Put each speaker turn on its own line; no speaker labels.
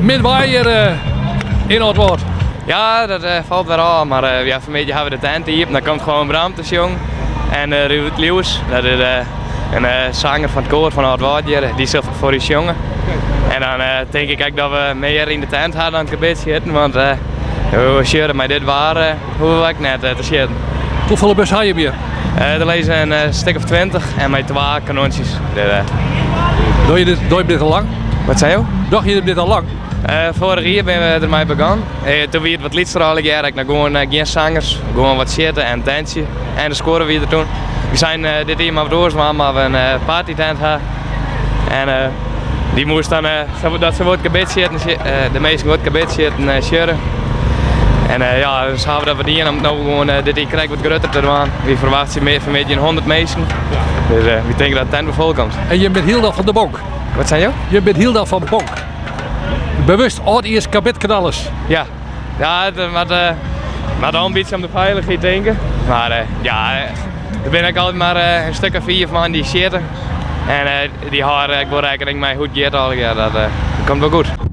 Min waar hjir yn Aldwâld.
Ja, dat falt wer ôf, mar ja, fanmiddei hawwe we de tent iepen. Dan komt gewoon Bram te sjongen. En Ruud Lewis, dat is in sanger fan it koar fan Aldwâld hjir, dy sil foar ús sjonge. En dan tink ik ek dat we mear yn de tent ha dan karbidsjitten, want we sjogge mei dit waar hoege we ek net te sjitten.
Hoefolle bus ha je hjir?
Der lizze in stik of 20 en mei twa kanontsjes.
Doch je dit, doch je dit al lang?
Wat sei jo?
Doch je dit al lang?
Foarich jier binne we dermei begûn. Toen wie it wat lytser allegear, ek noch gewoan gjin sangers, gewoan wat sitte en tentsje. En de skuorre wie der toen. We seinen dit jier mar wat oars dwaan, mar we in partytent ha. En dy moast dan, dat se wat karbidsjitten, de minsken wat karbidsjitten sjogge. En ja, dus hawwe we dat wat dien om it no gewoan dit jier krekt wat grutter te dwaan. Wy ferwachtsje mear fanmiddei in 100 minsken. Dus wy tinke dat de tent wol fol komt.
En je bent hielendal fan de Bonk?
Wat sei jo?
Je bent hielendal fan Bonk. Bewust âldjiersk karbidknallers.
Ja, ja it moat, moat al in bytsje om de feilichheid tinke. Mar ja, der binne ek altyd mar in stik of fiif man dy't sjitte. En dy hâlde ek wol rekkening mei hoe't it giet allegear. Dat komt wol goed.